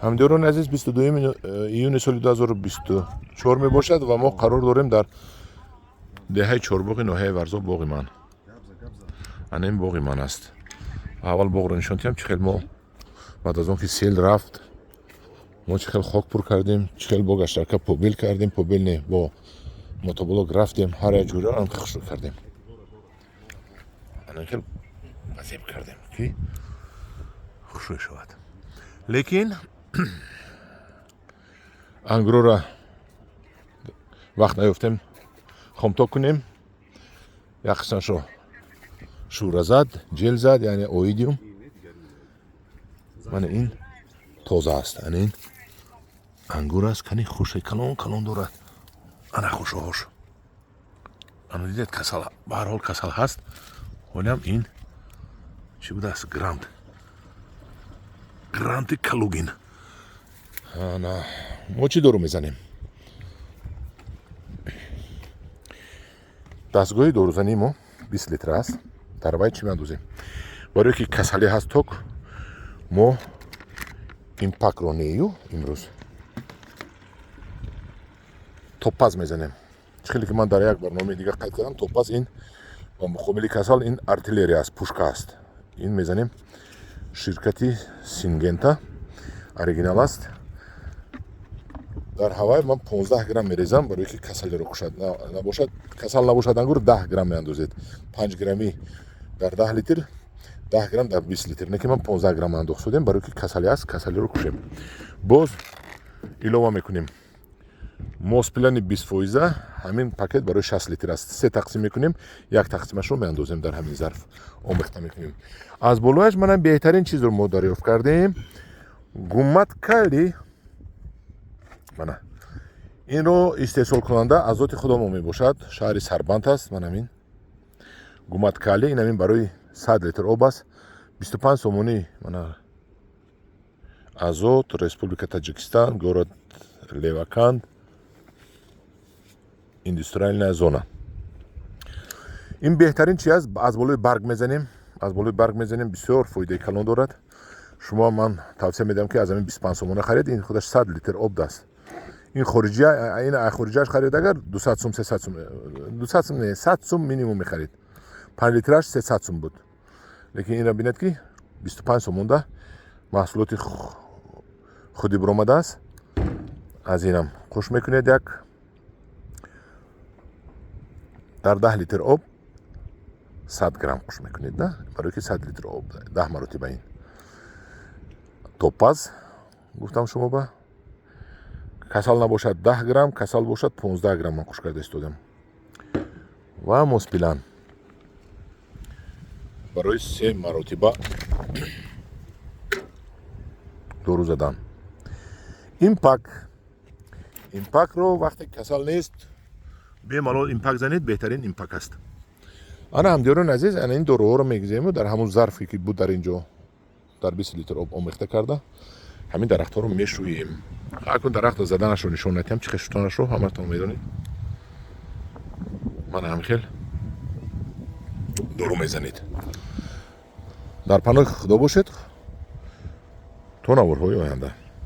Ҳамдиёрони азиз, 22 июни соли 2024 мебошад ва мо қарор дорем дар деҳаи Чорбоғи ноҳияи Варзоб, боғи ман. Ана ин боғи ман аст. Аввал боғро нишон диҳам, чӣ хел мо баъд аз он ки сел рафт, мо чӣ хел хок пур кардем, чӣ хел бо гаштарка побел кардем, побел не, бо мотоблок рафтем, ҳар як ҷӯраро ҳам хушрӯ кардем, ана хел вазеб кардем, ки хушрӯй шавад. Лекин ангурора вақт наёфтем хомток кунем. Як қисмашро шӯра зад, ҷел зад, яъне оидиум. Мана ин тоза аст. Ана ин ангур аст. Кани, хушаи калон калон дорад. Ана хушаҳош, ана дидед, касал, ба ҳар ҳол касал ҳаст. Ҳолиам ин чӣ будааст? Грант, Гранти Калугин. Ана мо чӣ дору мезанем? Дастгоҳи дорузании мо 20 литр аст. Дар вай чӣ меандозем? Барое ки касалӣ ҳаст, ток мо Импакро нею, имрӯз Топаз мезанем. Чӣ хеле ки ман дар як барномаи дигар қайд кардам, Топаз ин ба муқобили касал ин артиллерия аст, пушка аст. Ин мезанем, ширкати Сингента, оригинал аст. Дар ҳавай ман 15 грамм мерезам, барое ки касалиро кушад. Набошад, касал набошад ангур, 10 грамм меандозед, 5 грамми дар 10 литр, 10 грамм дар 20 литр. Не ки ман 15 грамм андохт шудем, барое ки касалӣ аст, касалиро кушем. Боз илова мекунем Моспилани 20%. Ҳамин пакет барои 60 литр аст, се тақсим мекунем, як тақсимашро меандозем, дар ҳамин зарф омехта мекунем. Аз болояш мана беҳтарин чизро мо дарёфт кардем, гумат кали. Мана инро истеҳсолкунанда аз зоти худомо мебошад, шаҳри Сарбанд аст. Ман ҳамин гумат кали, ин ҳамин барои 100 литр об аст, 25 сомонӣ. Мана, Азот, Республика Таҷикистан, город Леваканд, индустриальная зона. Ин беҳтарин чи аст? Аз болои барг мезанем, аз болои барг мезанем, бисёр фоидаи калон дорад. Шумо ман тавсия медиҳам, ки аз ҳамин 25 сомона харед. Ин худаш 100 литр об даст. Ин хориҷия, ин хориҷиаш харид агар, 200 сум, 300 сум, 200 сум не, 100 сум минимум мехарид. 5 литраш 300 сум буд. Лекин инро бинед, ки 25 сомонда маҳсулоти худи биромадааст. Аз инам қуш мекунед, як дар 10 литр об 100 грамм қуш мекунед, на барои ки 100 литр об 10 маротиба. Ин Топаз гуфтам шумо ба касал набошад 10 грамм, касал бошад 15 грамм ман қуш карда истодам. Ва Моспилан барои се маротиба дору задан. Импак, Импакро вақте касал нест, бемалол Импак занед, беҳтарин Импак аст. Ана, ҳамдиёрони азиз, ана ин доруҳоро мегизему дар ҳамун зарфе ки буд дар ин ҷо, дар 20 литр об омехта карда, ҳамин дарахтҳоро мешӯем. Акун дарахтро заданашро нишон надиҳам, чӣ хел шутанашро ҳаматон медонед. Мана ҳамин хел дору мезанед. Дар паноҳи Худо бошед то наворҳои оянда.